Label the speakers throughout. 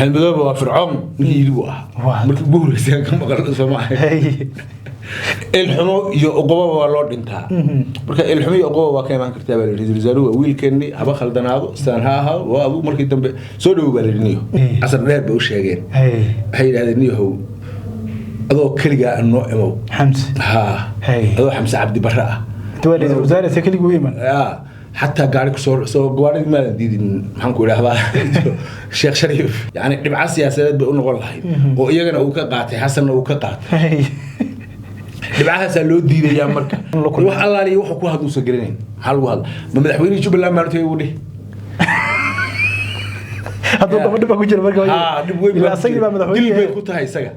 Speaker 1: Axmed Madoobe waa Fircoon ninkii yidhi buu ahaa markii ugu horreysay aan ka maqal Soomaaliya. Ilxumo iyo uqubaba waa loo dhintaa. Marka ilxumo iyo uquba waa ka imaan kartaa baa la yidhi. Ra'iisul wasaaruhu waa wiilkeennii, haba khaldanaado, sidaan ha ahaado, waa adigu. Markii dambe soo dhowow baa la yidhi. Niyo casar dheer bay u sheegeen, waxay yidhahdeen: "Niyahow, adoo keligaa aan noo imow."
Speaker 2: Xamse.
Speaker 1: Haa, adoo Xamse Cabdi Barre ah.
Speaker 2: Waa ra'iisul wasaare, se keligii u iman?
Speaker 1: Ya, xataa gaari kusoo soo gawaarida maadan diidin. Maxaan ku idhahdaa, Sheekh Shariif yani dhibco siyaasadeed bay u noqon lahayd oo iyagana uu ka qaatay, Xasanna uu ka qaatay. Dhibcahaasaa loo diidayaa. Marka wax allaaliya wuxuu ku hadluusan garanayn. Maxaa lagu hadla? Ma madaxweynihii Jubbaland baan utagay buu dhihi.
Speaker 2: Hadduu daba dhib baa ku jira marka.
Speaker 1: Haa, dhib weyn.
Speaker 2: Ilaa isagii baa
Speaker 1: dil
Speaker 2: madaxweyne
Speaker 1: bay ku tahay isaga.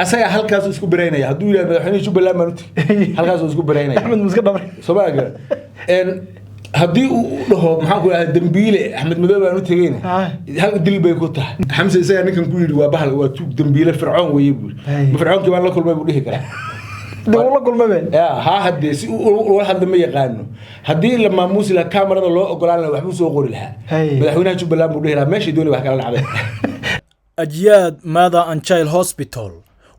Speaker 1: Asaga halkaasuu isku baraynaya. Hadduu yidhahdo madaxweynihii Jubbaland baan utagay, halkaasuu isku baraynaya.
Speaker 2: Axmed muska dhabray.
Speaker 1: Soo garan. Haddii uu dhaho, maxaan ku idhahdaa, dambiile Axmed Madoobe baan u tegeyna, hal dil bay ku tahay Xamse. Isagaa ninkan ku yidhi waa bahal, waa tuug, dambiile, Fircoon weeye buu. Ma Fircoonkii baan la kulmay buu dhihi karaa.
Speaker 2: Dee uu la kulmabe.
Speaker 1: Ya haa, haddee si ula hadla ma yaqaano. Haddii la maamuusi lahaa, kamarada loo ogolaan lahaa, waxbuu soo qori lahaa. Madaxweynaha Jubbaland buu dhihi lahaa, meeshay dooni wax kala dhacday.
Speaker 3: Ajyaad Mother and Child Hospital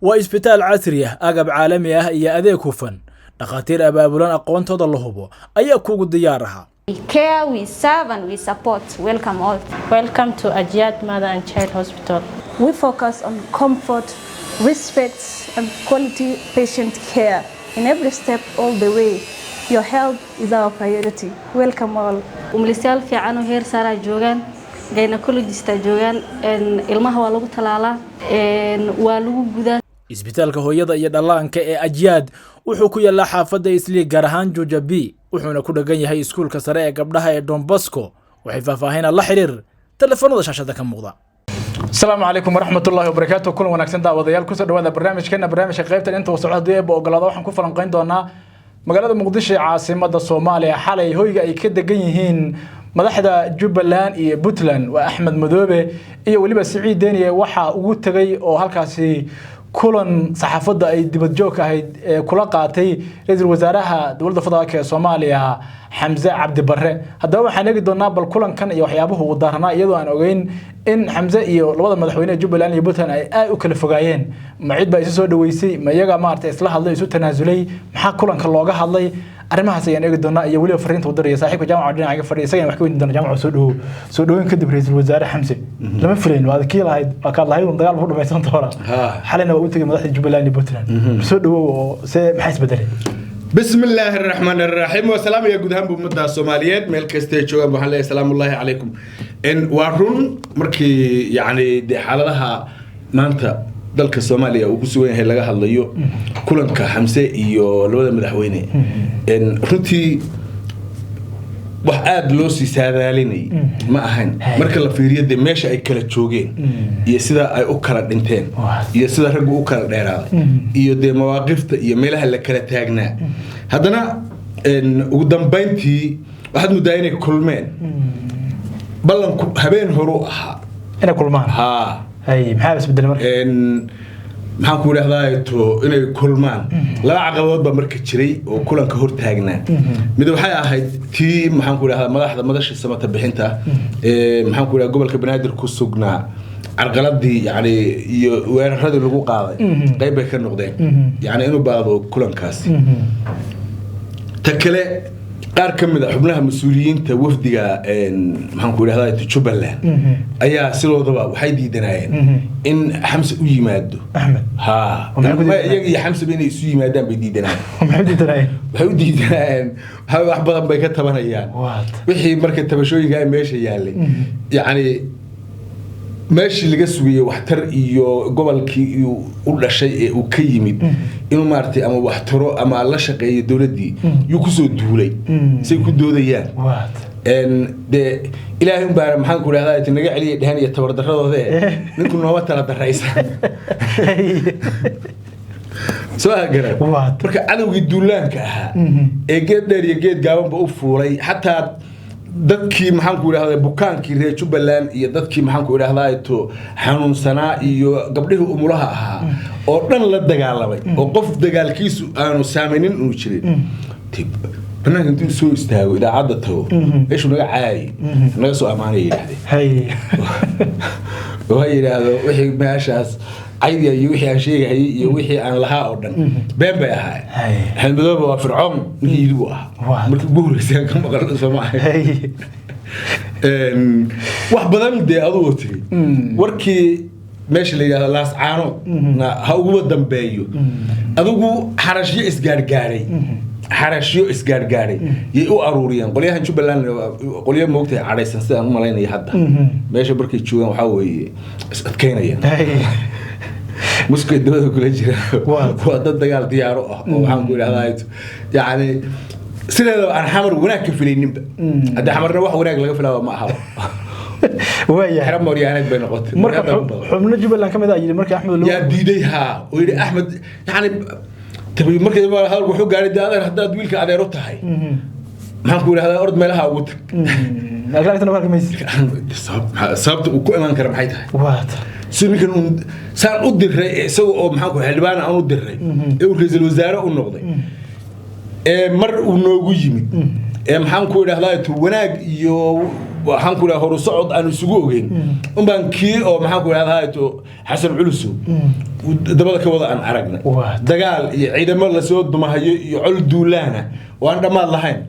Speaker 3: waa isbitaal casri ah, agab caalami ah iyo adeeg hufan. Dhakhaatiir abaabulan, aqoontooda la hubo ayaa kugu diyaar aha.
Speaker 4: We care, we serve, and we support. Welcome all.
Speaker 5: Welcome to Ajyad Mother and Child Hospital.
Speaker 6: We focus on comfort, respect, and quality patient care in every step all the way. Your health is our priority. Welcome all.
Speaker 7: Umulisayaal fiican oo heer saaraa joogaan, gynecologist joogaan, ilmaha waa lagu talaalaa, waa lagu gudaa.
Speaker 3: Isbitaalka hooyada iyo dhallaanka ee Ajyaad wuxuu ku yaallaa xaafadda Islii, gaar ahaan Juja B, wuxuuna ku dheggan yahay iskuulka sare ee gabdhaha ee Dombasco. Waxay faahfaahinaa la xiriir telefoonada shaashada ka muuqda.
Speaker 2: Asalaamu calaykum waraxmatullahi wabarakaatu. Kulan wanaagsan, daawadayaal. Kusoo dhawaada barnaamijkeena. Barnaamijka qaybtan inta uu socdo, haddii Eebba ogolaado, waxaan ku falanqayn doonaa magaalada Muqdisho ee caasimada Soomaaliya. Xalay hoyga ay ka degan yihiin madaxda Jubbaland iyo Puntland, waa Axmed Madoobe iyo weliba Siciid Deniye, waxaa ugu tegay oo halkaasi kulan saxaafadda ay dibad joog ahayd ee kula qaatay ra-iisul wasaaraha dowladda federaalk ee Soomaaliya, Xamse Cabdi Barre. Haddaba waxaan eegi doonaa bal kulankan iyo waxyaabuhu uu daaranaa, iyadoo aan ogeyn in Xamse iyo labada madaxweyne ee Jubbaland iyo Puntland ay aad u kala fogaayeen. Ma cid baa isu soo dhaweysay? Ma iyaga maaragtay isla hadlay, isu tanaasulay? Maxaa kulanka looga hadlay? Arrimahaas ayaan eegi doonaa iyo weliba fariinta u diraya saaxiibka Jaamaca dhinaca iga fadhiya. Isagan wax ka weydiin doona. Jaamaca, soo dhawow. Soo dhaweyn kadib, ra-iisul wasaare Xamse lama filayn. Waa kii lahayd, waa kaad lahayd un dagaal buu dhamaysan doonaa. Xalayna waa u tegay madaxda Jubbaland iyo Puntland. Soo dhawow, oo see maxaa isbedelay?
Speaker 1: بسم الله الرحمن الرحيم، وسلام يا guud ahaan ummadda Soomaaliyeed meel kasta ay joogaan. Waxaan leeyahay salaamu ullaahi calaykum. In waa run, markii yacni dee xaaladaha maanta dalka Soomaaliya uu ku sugan yahay laga hadlayo, kulanka Xamse iyo labada madaxweyne in runtii wax aada loo sii saadaalinayay ma ahayn, marka la fiiriyo dee meesha ay kala joogeen iyo sida ay u kala dhinteen iyo sida raggu u kala dheeraaday iyo dee mawaaqifta iyo meelaha la kala taagnaa. Haddana ugu dambayntii waxaad muddaa inay kulmeen. Ballanku habeen horuu ahaa
Speaker 2: inay kulmaan.
Speaker 1: Haa.
Speaker 2: Hay, maxaa isbedelay marka?
Speaker 1: Maxaan ku idhahdaa, to inay kulmaan laba caqabadood baa marka jiray oo kulanka hortaagnaa. Mid waxay ahayd tii, maxaan ku idhahdaa, madaxda madasha samata bixinta ee, maxaan ku idhahdaa, gobolka Banaadir ku sugnaa. Carqaladii yani iyo weeraradii lagu qaaday qayb bay ka noqdeen yani inuu baado kulankaasi. Ta kale, qaar ka mid a xubnaha mas-uuliyiinta wafdiga, maxaan ku idhahdaa, Jubbaland ayaa sidoodaba waxay diidanayeen in Xamse u yimaado.
Speaker 2: Axmed?
Speaker 1: Haa.
Speaker 2: Oo maxay ku diidanayeen?
Speaker 1: Iyaga iyo Xamseba inay isu yimaadaan bay diidanayeen.
Speaker 2: Maxay u diidanayeen?
Speaker 1: Waxay u diidanayeen wax badan bay ka tabanayaan.
Speaker 2: What?
Speaker 1: Wixii marka tabashooyinka ay meesha yaalay, yacni meeshii laga sugayey waxtar iyo gobolkii uu u dhashay ee uu ka yimid inuu maaragtay ama waxtaro ama la shaqeeyo dowladdii yuu kusoo duulay, say ku doodayaan.
Speaker 2: What?
Speaker 1: Dee Ilaahay un baana, maxaan ku idhahdaa, naga celiya dhehen iyo tabardarradooda. Ninku nooma tala daraysa soo garan.
Speaker 2: What?
Speaker 1: Marka cadowgii duulaanka ahaa ee geed dheer iyo geed gaabanba u fuulay, xataa dadkii, maxaan ku idhahdaa, bukaankii reer Jubbaland iyo dadkii, maxaan ku idhahdaa, to xanuunsanaa iyo gabdhihii umulaha ahaa oo dhan la dagaalamay, oo qof dagaalkiisu aanu saameynin uu jirin. Banaanka intuu soo istaago, idaacadda tago, meeshuu naga caayay naga soo ammaanaya yidhahdeen. Oo ha yidhaahdo wixii meeshaas caydiya iyo wixii aan sheegahayay iyo wixii aan lahaa oo dhan been bay ahaayeen. Axmed Madoobe waa fircoon ninkii yidhi buu ahaa markii ugu horreysay aan ka maqal Soomaaliya. Wax badan dee adugu tiri warkii meesha la yidhahdo Laascaanood na ha uguba dambeeyo. Adigu xarashyo isgaargaaray, xarashyo isgaargaaray yay u aruuriyeen qolyahan Jubbaland. Qolyo moogtahay cadhaysan sidaan u malaynaya hadda meesha markay joogaan waxaa weeye is adkaynayaan, muskay dabada kula jira, waa dad dagaal diyaaro ah oo waxaan ku idhahdaa yacni sideedaba aan Xamar wanaag ka filayninba. Haddii Xamarna wax wanaag laga filaaba ma ahaba.
Speaker 2: Waayahay.
Speaker 1: Xero mooryaaneed bay noqotay.
Speaker 2: Marka
Speaker 1: Mooryaanada badan.
Speaker 2: Xubno Jubbaland ka mid ah yidhi markii Axmed loo
Speaker 1: Yaa diiday haa oo yidhi Axmed yani tabi markii dambe hadalku wuxuu gaaray dee adeer haddaad wiilka adeer u tahay maxaan ku idhahdaa orod meelaha ugu tag.
Speaker 2: Laakiin agtana ku arki maysid.
Speaker 1: Sababta uu ku imaan kara maxay tahay?
Speaker 2: Waata.
Speaker 1: Si ninkan uun saan u diray isaga oo maxaan ku xildhibaan aan u diray ee uu ra'iisul wasaare u noqday ee mar uu noogu yimid ee maxaan ku idhahdaa tu wanaag iyo waxaan ku idhahdaa horu socod aan isugu ogeyn unbaan kii oo maxaan ku idhahdaa tu Xasan Culusow uu dabada ka wada aan aragnay dagaal iyo ciidamo lasoo dumahayo iyo col duulaana oo aan dhammaad lahayn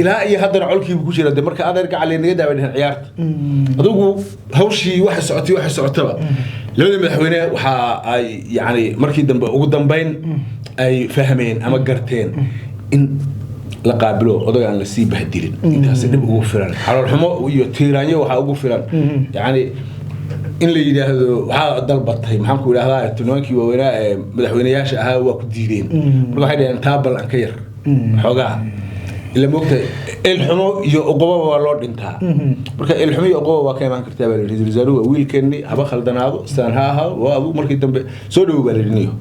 Speaker 1: ilaa iyo haddana colkiibu ku jira. De marka adeer gacali naga daaway dhehen ciyaarta. Adigu hawshii waxay socotay, waxay socotaba labada madaxweyne waxa ay yacni markii dambe ugu dambeyn ay fahmeen ama garteen in la qaabilo odaga aan lasii bahdilin. Intaasi dhib ugu filan, caloolxumo iyo tiiraanyo waxaa ugu filan yacni in la yidhaahdo waxaa dalbatay maxaan ku idhahdaa nimankii waaweynaa ee madaxweyneyaasha ahaa waa ku diideen. Marka waxay dhaheen taa bal aan ka yar xoogaa ila moogta ilxumo iyo uqubaba waa loo dhintaa. Marka ilxumo iyo uquba waa ka imaan kartaa baa la yidhi. Ra'iisul wasaaruhu waa wiilkeennii, haba khaldanaado sidaan ha ahaado, waa adigu markii dambe soo dhowow baa la yidhi niyo.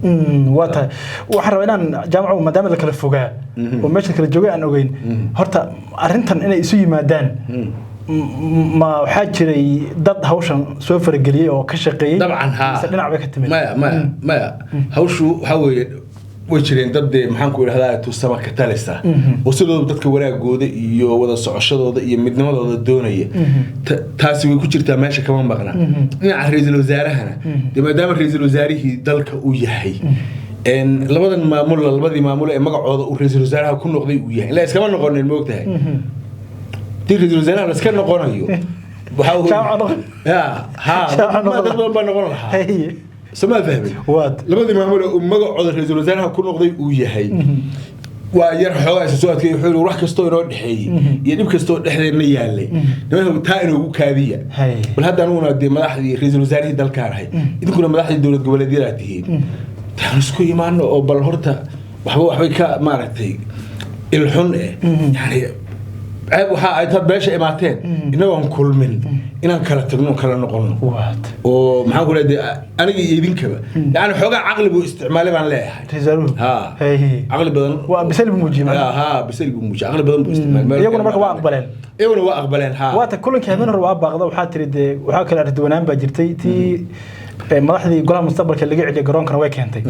Speaker 2: Waa tahay. Waxaan rabaa inaan jaamacu maadaama la kala fogaa oo meesha kala joogay aan ogeyn horta arrintan inay isu yimaadaan ma waxaa jiray dad hawshan soo farageliyey oo ka shaqeeyey
Speaker 1: Dabcan haa.
Speaker 2: Mise dhinac bay ka timid?
Speaker 1: Maya, maya, maya, hawshu waxaa weeye way jireen dad dee maxaan ku idhahdaa tusama ka talisa oo sidooda dadka wanaagooda iyo wada socoshadooda iyo midnimadooda doonaya. Taasi way ku jirtaa, meesha kama maqna. Dhinaca ra'iisul wasaarahana dee maadaama ra'iisul wasaarihii dalka uu yahay labadan maamul, labadii maamul ee magacooda uu ra'iisul wasaaraha ku noqday uu yahay, ilaa iskama noqonin moogtahay hadii ra'iisul wasaaraha la iska noqonayo waxaa
Speaker 2: Jaamac noqon.
Speaker 1: Ya ha.
Speaker 2: Jaamac noqon.
Speaker 1: Dad badan baa noqon lahaa. Somaa fahmin?
Speaker 2: Waad.
Speaker 1: Labadii maamul ee uu magacooda ra'iisul wasaaraha ku noqday uu yahay waa yar xoogaa isa soo adkeeyay. Wuxuu yidhi wax kastoo inoo dhexeeyey iyo dhib kastoo dhexdeenna yaallay nimanka taa inoogu kaadiya. Bal hadda aniguna dee madaxdii ra'iisul wasaarihii dalkaan ahay, idinkuna madaxdii dowlad goboleedyadaa tihiin, taan isku imaano oo bal horta waxba waxbay ka maaragtay ilxun eh yani ceeb waxaa ay taad meesha imaateen inagoon kulmin inaan kala tagno kala noqono oo maxaan ku leeyahay aniga iyo idinkaba yani xoogaa caqli buu isticmaalay baan leeyahay. Ha, caqli badan.
Speaker 2: Waa bisel buu muujiyey macnaha.
Speaker 1: Ha, bisel buu muujiyey, caqli badan buu isticmaalay.
Speaker 2: Iyaguna marka waa aqbaleen.
Speaker 1: Iyaguna waa aqbaleen ha.
Speaker 2: Waata kulankii habeen hore waa baaqda waxaa tiri dee waxaa kale arduwanaan baa jirtay tii madaxdii golaha mustaqbalka laga celiyay garoonkana way keentay.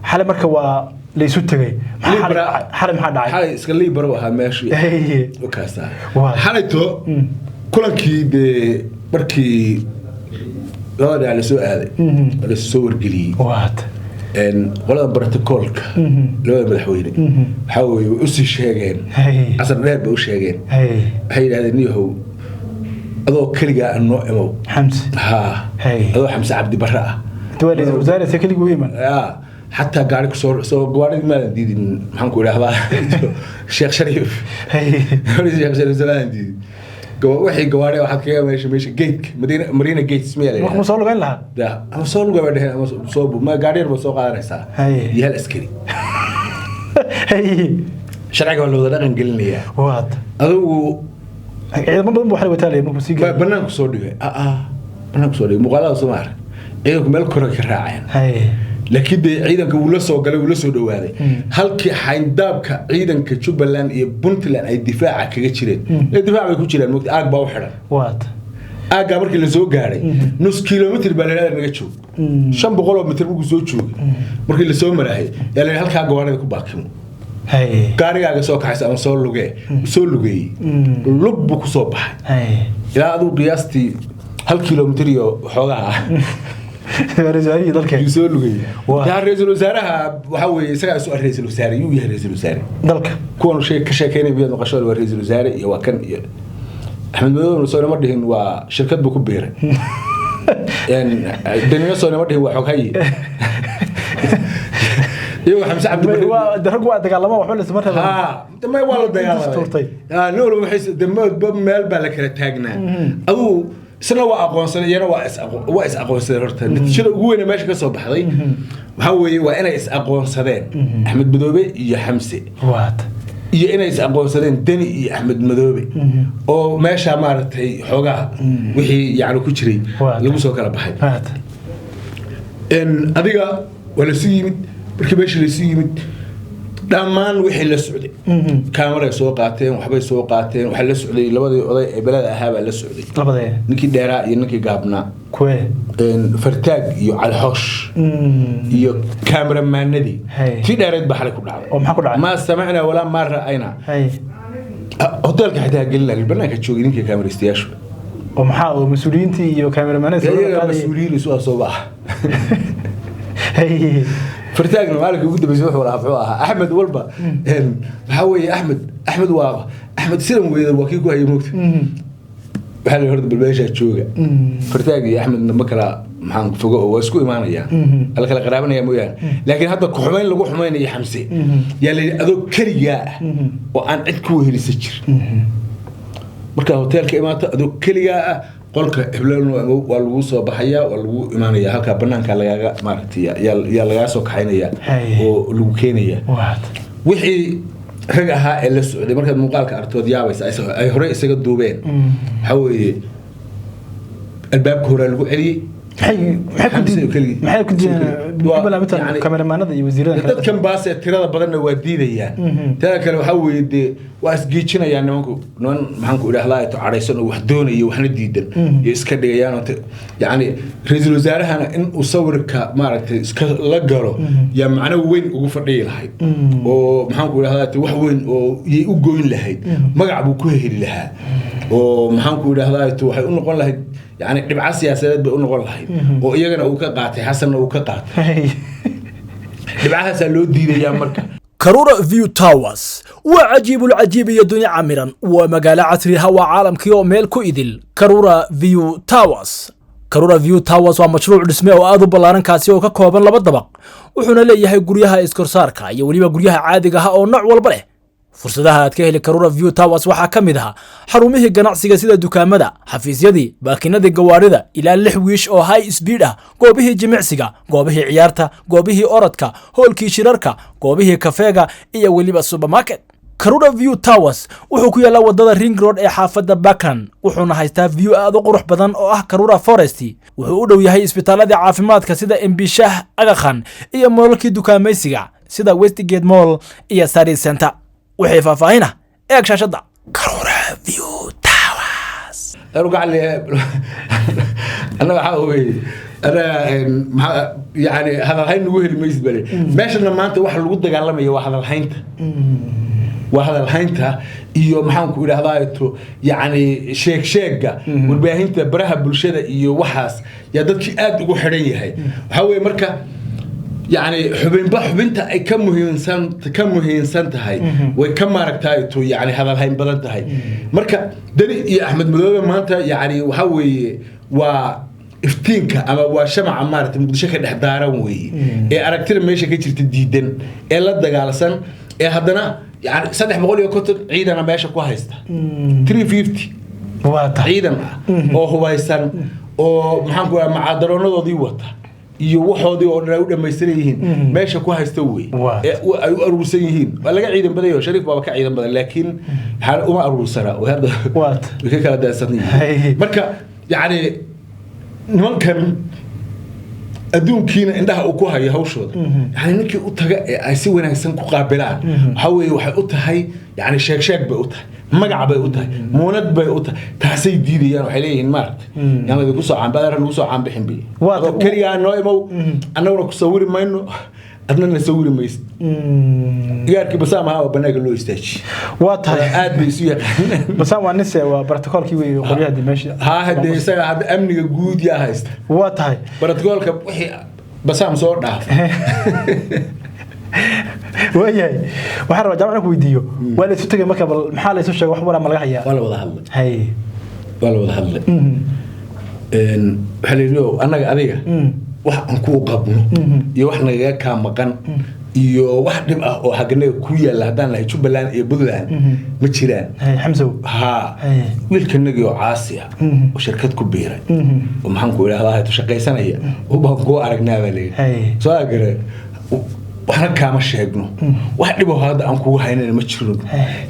Speaker 2: Xalay marka waa la isu tegay. Maxaa xalay maxaa dhacay?
Speaker 1: Xalay iska liibaro ahaa meeshii wakaasa xalayto kulankii dee markii labada dhinac lasoo aaday oo lasoo wargeliyey qolada brotocoolka labada madaxweyne waxaa weeye way usii sheegeen casar dheer bay u sheegeen. Waxay yidhahdeen niyahow adoo keligaa aan noo imow.
Speaker 2: Xamse.
Speaker 1: Ha, adoo Xamse Cabdi Barre ah.
Speaker 2: Waa ra'iisul wasaare se keligii u iman.
Speaker 1: Ya xataa gaari kusoo soo gawaaridii maadan diidin maxaan ku idhahdaa Sheekh Shariif, Sheekh Shariif maadan diidin. Wixii gawaari waxaad kaga meesha gateka Madiina Marina Gates miyaa la
Speaker 2: Marka ma soo lugayn lahaa?
Speaker 1: Da ama soo luga bay dheheen ama soo ma gaari yar baad soo qaadanaysaa iyo hal askari. Sharciga waa la wada dhaqan gelinayaa.
Speaker 2: Waad
Speaker 1: adigu
Speaker 2: ciidamo badan buu xalay wataa leeyahay markuu sii
Speaker 1: galay banaanku soo dhigay banaanku soo dhigay muuqaalada soo maar ciidanku meel kore ka raaceen. Laakiin dee ciidanka wuu la soo galay, wuu la soo dhawaaday halkii xayndaabka ciidanka Jubbaland iyo Puntland ay difaaca kaga jireen. Ee difaac bay ku jiraan mogta aag baa u xidhan.
Speaker 2: Waad
Speaker 1: aaggaa markii la soo gaadhay nus kilomitr baa la yidhahdaa naga joog, 500 mitir markuu soo joogay markii la soo maraayay yaa la yidhi halkaa gawaarida ku baakimo, gaarigaaga soo kaxaysa ama soo lugee. Soo lugeeyey, lug buu ku soo baxay ilaa adigu qiyaastii 1 kilomitir iyo xoogaha ah
Speaker 2: Ra'iisul wasaarihii dalka
Speaker 1: yuu soo lugayay.
Speaker 2: Waa.
Speaker 1: Taa ra'iisul wasaaraha waxaa weeye isagaa isu ah ra'iisul wasaare. Yuu yahay ra'iisul wasaare
Speaker 2: dalka?
Speaker 1: Kuwan ka sheekeynaya miyaad maqasho? Waa ra'iisul wasaare iyo waa kan iyo Axmed Madowna soo nama dhihin waa shirkad buu ku biiray. Danina soo nama dhihin waa xoghaye iyagoo Xamse Cabdi Barre.
Speaker 2: Waa rag waa dagaalama, waxba la isma rabaa.
Speaker 1: Haa, dama waa la dagaalamay.
Speaker 2: Tuurtay.
Speaker 1: Haa, nin walba waxay damoodba meel baa la kala taagnaa. Aduu isna waa aqoonsanay, iyana waa is aqoonsadeen. Horta natiijada ugu weyn ee meesha ka soo baxday waxaa weeye waa inay is aqoonsadeen Axmed Madoobe iyo Xamse
Speaker 2: Waata.
Speaker 1: iyo inay is aqoonsadeen Deni iyo Axmed Madoobe, oo meesha maaragtay xoogaa wixii yacni ku jiray lagu soo kala baxay.
Speaker 2: Waata.
Speaker 1: Adiga waa lasu yimid. Markii meesha lasu yimid, dhammaan wixii la socday kaamaray soo qaateen, waxbay soo qaateen. Waxaa la socday labadii oday ee belada ahaa baa la socday.
Speaker 2: Labadee?
Speaker 1: Ninkii dheeraa iyo ninkii gaabnaa.
Speaker 2: Kuwee?
Speaker 1: Fartaag iyo Calxoosh iyo kameramaanadii. Tii dheereed baa xalay ku dhacday.
Speaker 2: Oo maxaa ku dhacay?
Speaker 1: Maa samacnaa walaa maa ra'aynaa.
Speaker 2: Hay.
Speaker 1: Hoteelka xitaa gelina, banaanka joogay ninkii kameraystayaashu.
Speaker 2: Oo maxaa oo mas-uuliyiintii iyo kameramaanada soo
Speaker 1: Iyaga
Speaker 2: qaadayay?
Speaker 1: Mas-uuliyiin isu ah soo ah.
Speaker 2: Hay.
Speaker 1: Fartaagna maalinka ugu dambeysay wuxuu lahaa, muxuu ahaa Axmed walba waxaa weeye Axmed, Axmed waa Axmed sidan weeydan waa kii ku hayay moogta. Waxaa la yidhi horta bal meeshaa jooga. Fartaag iyo Axmedna ma kala maxaan fogo oo waa isku imaanayaan, ala kala qaraabanaya mooyaane, laakiin hadda ku xumayn lagu xumaynayo Xamse yaa la yidhi adoo keligaa ah oo aan cid ku wehelisa jir markaa hoteelka imaato, adoo keligaa ah qolka heblan waa lagu soo baxayaa, waa lagu imaanaya halkaa banaanka lagaaga maaragtay yaa lagaa soo kaxaynaya oo lagu keenaya.
Speaker 2: Waata.
Speaker 1: Wixii rag ahaa ee la socday markaad muuqaalka artood yaabaysa ay horey isaga duubeen. Waxaa weeye albaabka horaa lagu celiyey.
Speaker 2: Maxay ku
Speaker 1: Xamse
Speaker 2: diideen?
Speaker 1: keligii.
Speaker 2: Maxay ku diideen?
Speaker 1: Waa-
Speaker 2: Maxay bilaabtaan kameramaanada iyo wasiirada kale?
Speaker 1: Dadkan baasee tirada badanna waa diidayaan. Tada kale waxaa weeye dee waa isgeejinayaan nimanku, niman maxaan ku idhahdaa to cadhaysan oo wax doonaya waxna diidan iyo iska dhigayaan oo yacni ra'iisul wasaarahana in uu sawirka maaragtay iska la galo yaa macno weyn ugu fadhiyi lahayd oo maxaan ku idhahdaa te wax weyn oo yay u goyn lahayd, magac buu ku heli lahaa oo maxaan ku idhahdaa te waxay u noqon lahayd yacni dhibco siyaasadeed bay u noqon lahayd oo iyagana uu ka qaatay, Xasanna uu ka qaatay. Dhibcahaasaa loo diidayaa marka.
Speaker 3: Karura View Towers waa cajiibul cajiib iyo dunya camiran, waa magaalo casri ah, waa caalamkii oo meel ku idil. Karura View Towers, Karura View Towers waa mashruuc dhisme oo aad u ballaaran, kaasi oo ka kooban laba dabaq, wuxuuna leeyahay guryaha iskorsaarka iyo weliba guryaha caadiga ah oo nooc walba leh. Fursadaha aad ka heli Karura View Towers waxaa ka mid ah xarumihii ganacsiga sida dukaamada, xafiisyadii, baakinadii gawaarida, ilaa lix wiish oo high speed ah, goobihii jimicsiga, goobihii ciyaarta, goobihii orodka, hoolkii shirarka, goobihii kafeega iyo weliba supermarket. Karura View Towers wuxuu ku yaallaa wadada Ring Road ee xaafadda Bakan, wuxuuna haystaa view aad u qurux badan oo ah Karura Forest. Wuxuu u dhow yahay isbitaaladii caafimaadka sida Embishah, Agakhan iyo moolalkii dukaamaysiga sida Westgate Mall iyo Sari Center. Wixii faahfaahina eeg shaashadda. Karura View Towers.
Speaker 1: Anu gacali annaga waxaa weeye anaga maxaa yani hadalhayn nagu heli maysid bale. Meeshana maanta waxa lagu dagaalamaya waa hadalhaynta, waa hadalhaynta iyo maxaan ku idhahdaa to yacni sheeg sheegga warbaahinta, baraha bulshada iyo waxaas yaa dadkii aad ugu xidhan yahay. Waxaa weeye marka yacni xubinba xubinta ay ka muhiimsan tahay way ka maaragtaay to yacni hadalhayn badan tahay. Marka Deni iyo Axmed Madoobe maanta yacni waxaa weeye waa iftiinka ama waa shamaca maaragtay Muqdisho ka dhex daaran weeye ee aragtida meesha ka jirta diidan ee la dagaalsan ee haddana yani 350 ciidana meesha ku haysta, 350
Speaker 2: Waata.
Speaker 1: ciidan ah oo hubaysan oo maxaan ku dhahaa macadaroonadoodii wata iyo waxoodii oo dhan ay u dhammaystiran yihiin meesha ku haysta wey ee ay u aruursan yihiin. Waa laga ciidan badan yahay, Shariif baaba ka ciidan badan, laakiin waxaa uma aruursana way hadda way ka kala daadsan yihiin. Marka yacni nimankan adduunkiina indhaha uu ku hayo hawshooda, yani ninkii u taga ee ay si wanaagsan ku qaabilaan waxaa weeye waxay u tahay yani sheeg sheeg bay u tahay, magac bay u tahay, muunad bay u tahay. Taasay diidayaan. Waxay leeyihiin maaragtay yaan laydinku soo caanba, adeer nagu soo caanbixin bay. Adoo keligaa noo imow, annaguna ku sawiri mayno. Adna na sawiri maysid. Igaarkii Basaam ahaa oo banaanka loo istaajiye.
Speaker 2: Waa tahay.
Speaker 1: Aad bay isu yaqaanaan.
Speaker 2: Basaam waa nise, waa brotocoolkii wey qolyaha meesha.
Speaker 1: Haa, hadee isaga hadda amniga guud yaa haysta.
Speaker 2: Waa tahay.
Speaker 1: Brotocoolka wixii Basaam soo dhaaf.
Speaker 2: Waayahay, waxaan rabaa jaamac ku weydiiyo, waa la isu tegay marka, bal maxaa la isu sheegay? Wax waraa ma laga hayaa?
Speaker 1: Waa la wada hadlay.
Speaker 2: Hay.
Speaker 1: Waa la wada hadlay. Waxaa la yidhi, "Ow, annaga adiga wax aan kuu qabno iyo wax nagaga kaa maqan iyo wax dhib ah oo xagganaga ku yaalla haddaan lahay Jubbaland iyo Puntland ma jiraan."
Speaker 2: Hay, Xamsow.
Speaker 1: Haa.
Speaker 2: Hey.
Speaker 1: Wiilkanagii oo caasi ah oo shirkad ku biiray oo maxaan ku idhahdaa shaqaysanaya oo baan kuu aragnaa baa layidhi.
Speaker 2: Hey.
Speaker 1: Soo agare, waxna kaama sheegno, wax dhiboo hadda aan kugu haynana ma jiro,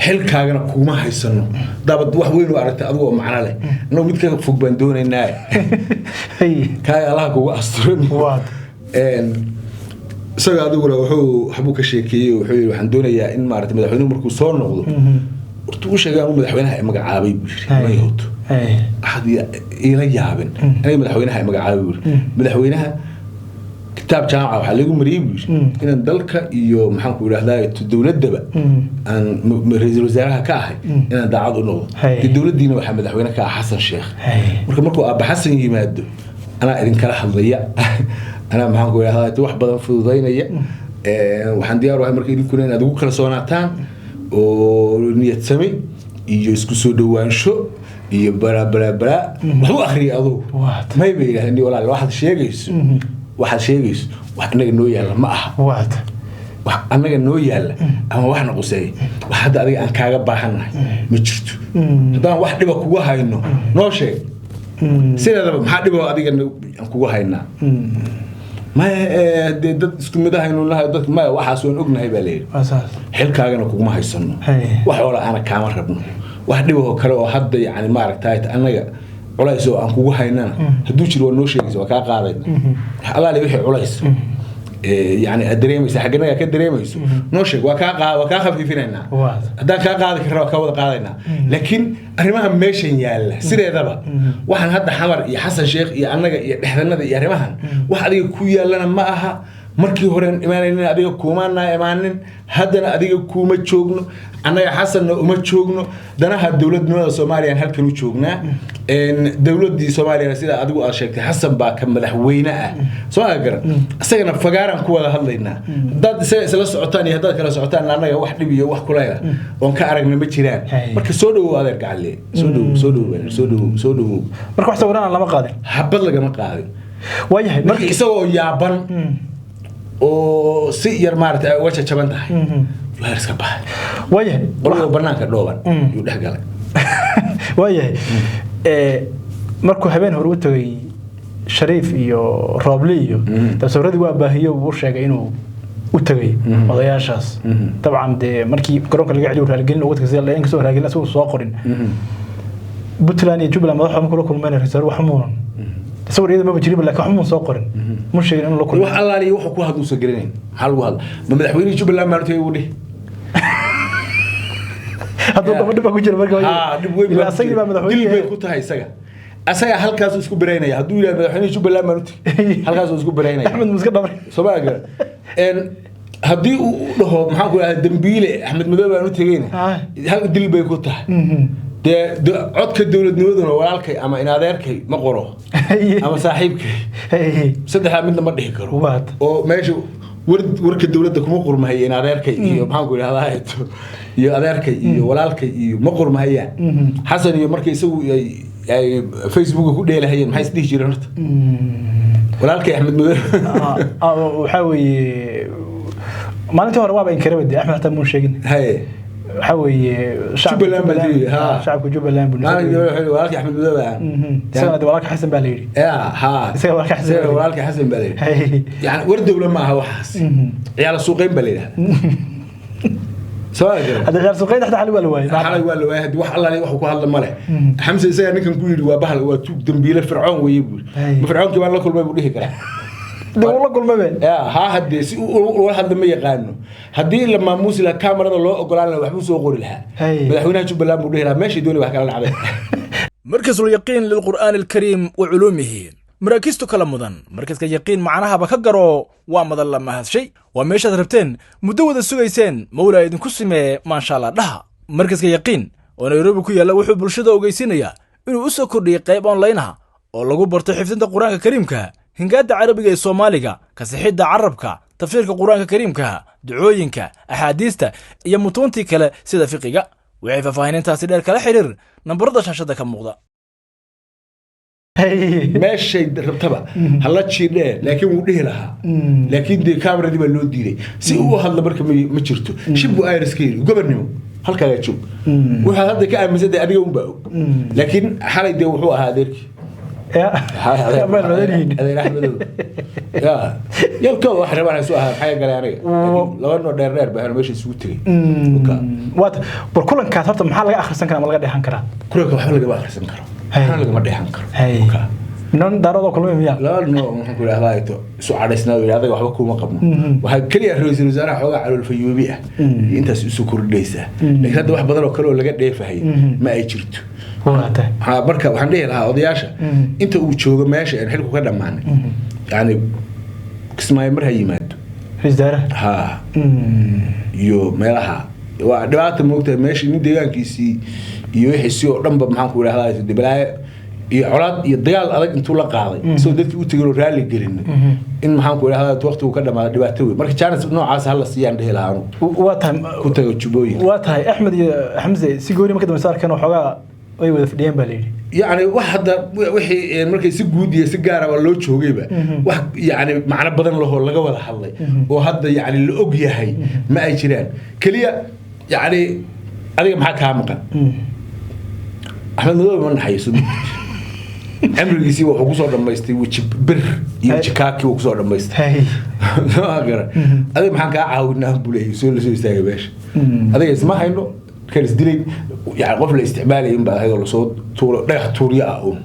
Speaker 1: xilkaagana kuguma haysano. Dabad wax weyn u aragtay adigu oo macno leh, annagu mid ka fog baan doonaynaa.
Speaker 2: Hay.
Speaker 1: Kaaga allaha kugu asturan.
Speaker 2: Waad.
Speaker 1: Isaga adiguna wuxuu waxbuu ka sheekeeyey. Wuxuu yidhi, waxaan doonayaa in maaragtay madaxweynuhu markuu soo noqdo, horta uu sheegay anuu madaxweynaha i magacaabay buu yidhi.
Speaker 2: Hey.
Speaker 1: Ma yahoto.
Speaker 2: Hay.
Speaker 1: Waxaad iila yaabin, aniga madaxweynaha i magacaabay buu yidhi. Madaxweynaha kitaab jaamaca waxaa lagu mariyey buu yidhi inaan dalka iyo maxaan ku idhahdaa dowladdaba aan ra'iisul wasaaraha ka ahay inaan daacad u noqdo.
Speaker 2: Hey.
Speaker 1: Dee dowladdiina waxaa madaxweyne ka ah Xasan Sheekh.
Speaker 2: Hey.
Speaker 1: Marka markuu aabba Xasan yimaado, anaa idinkala hadlaya, anaa maxaan ku idhahdaa wax badan fududaynaya. Waxaan diyaar u ahay marka idinkuna inaad ugu kalsoonaataan oo niyad sami iyo isku soo dhowaansho iyo baraa baraa baraa waxu akhriyay adugu.
Speaker 2: Waad.
Speaker 1: May bay yidhahdeen, walaal, waxaad sheegayso wax annaga noo yaalla ma aha.
Speaker 2: Waad.
Speaker 1: Wax annaga noo yaalla ama waxna quseeya, wax hadda adiga aan kaaga baahannahay ma jirto. Haddaan wax dhiba kugu hayno, noo sheeg. Sideedaba maxaa dhibo adiga aan kugu haynaa? Maya, dee dad isku mid ahaynu nahay dadka. Maya, waxaas waan ognahay baa layidhi.
Speaker 2: Waa saas.
Speaker 1: Xilkaagana kuguma haysano.
Speaker 2: Hey.
Speaker 1: Wax oola aana kaama rabno, wax dhibahoo kale oo hadda yani maaragtay annaga culays oo aan kugu haynana hadduu jiro, waa noo sheegaysa, waa kaa qaadayna. Wax allaale wixii culays yani aad dareemaysa xagganaga ka dareemayso, noo sheeg, waa kaa khafiifinaynaa.
Speaker 2: Waad.
Speaker 1: Haddaan kaa qaadi karna, waa kaa wada qaadaynaa. Laakiin arrimaha meeshan yaalla sideedaba, waxaan hadda Xamar iyo Xasan Sheekh iyo annaga iyo dhexdanada iyo arrimahan, wax adiga ku yaallana ma aha. Markii horeen imaanaynin adiga kuumaanaa imaanin, haddana adiga kuuma joogno, annaga Xasanna uma joogno. Danaha dowladnimada Soomaaliya halkan u joognaa. Dowladdii Soomaaliyana sida adigu aad sheegtay, Xasan baa ka madaxweyne ah, soo garan, isagana fagaaraan ku wada hadlaynaa. Haddaad isaga isla socotaan iyo haddaad kala socotaan, annaga wax dhib iyo wax kulayla oon ka aragna ma jiraan.
Speaker 2: Hey.
Speaker 1: Marka soo dhowow adeer gacalle, soo dhowow, soo dhowow, soo dhowow, soo dhowow.
Speaker 2: Marka wax sawirana lama qaadin?
Speaker 1: Habad lagama qaadin.
Speaker 2: Waayahay.
Speaker 1: Marka
Speaker 2: marka
Speaker 1: isagoo yaaban oo si yar maaragtay ay uga jajaban tahay yuu iska baxay.
Speaker 2: Waayahay.
Speaker 1: Qolada banaanka dhooban yuu dhex galay.
Speaker 2: Waayahay. Markuu habeen hore u tagay Shariif iyo Rooble iyo tasawirradii waa baahiyo, uu sheegay inuu u tagay odayaashaas. Dabcan dee markii garoonka laga celiyo raaligelin uga tagay, sida inkastoo raaligelin asagu soo qorin. Puntland iyo Jubbaland madaxda markuu la kulmayna ra'iisul wax muunan tasawir iyada maba jirin, laakiin wax muunan soo qorin, mu sheegin inuu la kulmay.
Speaker 1: Wax allaaliyo wuxuu ku hadluusan garanayn. Maxaa lagu hadla? Ma madaxweynihii Jubbaland baan u tagay buu dhihi?
Speaker 2: Hadduu dhabo dhib baa ku jira marka.
Speaker 1: Haa, dhib weyn
Speaker 2: ilaa
Speaker 1: baa ku
Speaker 2: isagii
Speaker 1: jira.
Speaker 2: baa
Speaker 1: Dil bay
Speaker 2: madaxweyne
Speaker 1: ku tahay isaga. Asaga halkaasuu isku baraynaya. Hadduu yidhahdo madaxweynihii Jubbaland baan u tagay, halkaasuu isku baraynaya.
Speaker 2: Axmed muska dhabre.
Speaker 1: Soo ma garan? Haddii uu u dhaho maxaan ku idhahdaa dambiile Axmed Madoobe baan u tegeyna, hal dil bay ku tahay. Dee codka dowladnimaduna walaalkay ama inadeerkay ma qoro ama saaxiibkay, saddexdaa midna ma dhihi karo.
Speaker 2: Waad.
Speaker 1: Oo meesha war warka dowladda kuma qurmahayo inadeerkay iyo maxaan ku idhahdaa iyo adeerkay iyo walaalkay iyo ma qurmahayaan. Xasan iyo markay isagu ay Facebooka ku dheelahayeen, maxay is dhihi jireen horta? Walaalkay Axmed Madoobe.
Speaker 2: Waxaa weeye, maalintii hore waaba inkaraba dee Axmed xataa muu sheegin.
Speaker 1: Haye.
Speaker 2: Waxaa weeye shacabka
Speaker 1: Jubbaland baa
Speaker 2: Jubbaland-
Speaker 1: tiri, haa.
Speaker 2: shacabka Jubbaland buu
Speaker 1: Maalintii hore wuxuu yidhi, walaalkay Axmed Madoobe ah.
Speaker 2: Isagana dee walaalka Xasan baa la yidhi.
Speaker 1: Ya, haa.
Speaker 2: Isaga walaalka Xasan
Speaker 1: Isaga
Speaker 2: baa la yidhi.
Speaker 1: walaalkay Xasan baa la yidhi.
Speaker 2: Haye.
Speaker 1: Yani war dowla ma aha waxaas, ciyaala suuqeyn baa la yidhahdaa, soo ma garan?
Speaker 2: Hadda ciyaar suuqeyn dhexda xali waa la waayey.
Speaker 1: Xalay waa la waayay. Haddii wax allaale wax ku hadla ma leh. Xamse isagaa ninkan ku yidhi waa bahal, waa tuug, dambiile, fircoon weeye buu yidhi.
Speaker 2: Hey.
Speaker 1: Ma fircoonkii baan la kulmay buu dhihi karaa?
Speaker 2: Dee uu la kulmay.
Speaker 1: Ya haa, haddee si uu ula hadla ma yaqaano. Haddii la maamuusi lahaa, kaamarada loo ogolaan lahaa, waxbuu soo qori lahaa.
Speaker 2: Hey.
Speaker 1: Madaxweynaha Jubbaland buu dhihi lahaa meeshii doonay wax kala dhacday.
Speaker 3: مركز اليقين للقرآن الكريم وعلومه. Maraakiistu kala mudan markaska Yaqiin macnahaba ka garo, waa madan la mahadshay, waa meeshaad rabteen, muddo wada sugayseen, Mawlaa idinku simee, maasha Allah dhaha. Markaska Yaqiin oo Nairobi ku yaalla wuxuu bulshada ogeysiinayaa inuu u soo kordhiyey qayb online ah oo lagu barto xifdinta Qur-aanka Kariimka, hingaadda Carabiga ee Soomaaliga, kasixidda carabka, tafsiirka Qur-aanka Kariimka, ducooyinka, axaadiista iyo mutuuntii kale sida fiqiga. Waxay faahfaahinintaasi dheer kala xiriir nambarada shaashada ka muuqda.
Speaker 1: Meeshay rabtaba hala jiidhee, laakiin wuu dhihi lahaa, laakiin dee kaamaradii baa loo diiday si uu u hadlo. Marka ma jirto shib buu iris ka yidhi, gobernimo halkaagaa joog. Waxaad hadda ka aaminsantahay adiga unbaa og, laakiin xalay dee wuxuu ahaa adeerkii. Adeer Axmedow ya yalkooda wax rabaan isu ahaa, maxaa galay aniga? Laakiin laba noo dheer dheer baa meesha isugu tegay.
Speaker 2: Waata, bal kulankaas horta maxaa laga akhrisan karaa ama laga dheehan karaa?
Speaker 1: Kulanka waxba lagama akhrisan karo, waxna lagama dheehan karo.
Speaker 2: Niman Daaroodoo kulmay miya?
Speaker 1: Laba noo, maxaan ku idhahdaa, ito isu cadhaysnaa yidhi, adaga waxba kuma qabno. Waxaa keliya ra'iisul wasaaraha xoogaa calool fayoobi ah iyo intaas isu kordhaysaa, laakiin hadda wax badan oo kale oo laga dheefahay ma ay jirto.
Speaker 2: Waata.
Speaker 1: Marka waxaan dhihi lahaa odayaasha, inta uu joogo meesha aan xilku ka dhammaanay, yani Kismaayo mar ha yimaado.
Speaker 2: Ra'iisul wasaaraha.
Speaker 1: Ha, iyo meelaha waa dhibaata moogtahay meesha nin deegaankiisii iyo wixiisii oo dhanba, maxaan ku idhahdaa, de balaayo iyo colaad iyo dagaal adag intuu la qaaday, isagoo dadkii u tegin oo raalli gelin, in maxaan ku idhahdaa waqtigu ka dhamaada dhibaato wey. Marka chance noocaas hala siiyaan dhihi lahaa anugu.
Speaker 2: Waa tahay.
Speaker 1: Ku tago Jubbooyin.
Speaker 2: Waa tahay. Axmed iyo Xamse si gooni marka dambe saarkan waxoogaa way wada fadhiyeen baa la yidhi.
Speaker 1: Yacni wax hadda wixii markay si guud iyo si gaaraba loo joogayba, wax yacni macno badan lahoo laga wada hadlay oo hadda yacni la og yahay ma ay jiraan. Keliya yacni adiga maxaa kaa maqan? Axmed Madoobe ma naxayo, soo cimrigiisii wuxuu kusoo dhammaystay weji bir iyo jikaaki uu kusoo dhammaystay. Soo garan, adiga maxaan kaa caawinaa buu leeyahay, soo lasoo istaagay meesha. Adiga isma hayno kan isdilay, yani qof la isticmaalayay in baa ahayd oo lasoo tuuro dhagax tuuryo ah uun.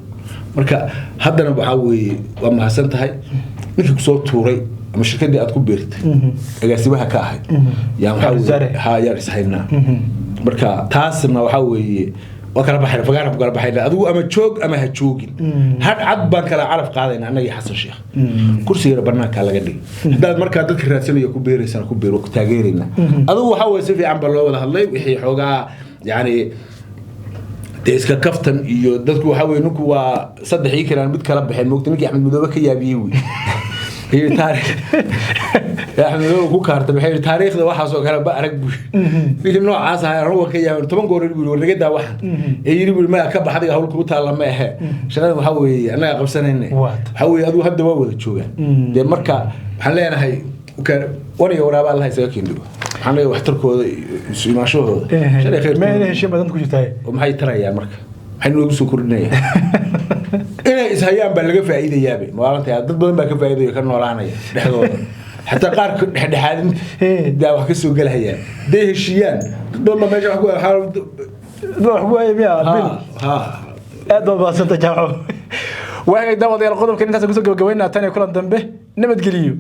Speaker 1: Marka haddana waxaa weeye waa mahadsan tahay ninkii kusoo tuuray ama shirkadii aad ku biirtay agaasimaha ka ahayd yaan waxaa weeye-
Speaker 2: Wasaare.
Speaker 1: Ha, yaan ishaynaa. Marka taasna waxaa weeye waa kala baxayna, fagaara ku kala baxayna. Adigu ama joog ama ha joogin, hadh cad baan kala calaf qaadayna annaga iyo Xasan Sheekh. Kursigana banaankaa laga dhigay. Haddaad markaa dadka raadsanaya ku beeraysana ku beer, waa ku taageeraynaa. Adigu waxaa weeye si fiican baa loo wada hadlay, wixii xoogaa yacni dee iska kaftan iyo dadku waxaa weye ninku waa saddex ii kalaan mid kala baxeen moogta. Ninkii Axmed Madoobe ka yaabiyey wey iyo taariikh Axmed Madoobe ku kaartay, waxay yidhi taariikhda waxaasoo kale ba arag buu ninkii noocaas ahaa. Anugu ka yaabin 10 goor buu yidhi war naga daa waxan, ee yidhi buu maya ka bax, adiga hawl kugu taalla ma ahe, shaqadan waxaa weeye annaga qabsanayne. Waxaa weeye adigu hadda waa wada joogaan dee. Marka waxaan leenahay waniga waraaba Allah isaga keendhigo, waxaan leeyahay waxtarkooda iyo isu imaanshahooda shalay
Speaker 2: Ma
Speaker 1: khayrkooda.
Speaker 2: inay heshiin badan ku jirtaa?
Speaker 1: Oo maxay tarayaan marka? Maxay noogu soo kordhinayaan? Inay ishayaan baa laga faa'iidayaabe maalinta, dad badan baa ka faa'iidaya, ka noolaanaya dhexdooda, xataa qaarka dhexdhexaadinta daa wax ka soo gelahayaan day heshiiyaan, dad badan baa meesha wax ku
Speaker 2: wax ku waayay miya bil?
Speaker 1: Ha.
Speaker 2: Aad baad mahadsantay, Jaamco. Waagay daawadayaal, qodobkan intaas kusoo gabagabaynaa. Tan iyo kulan dambe, nabadgeliyo.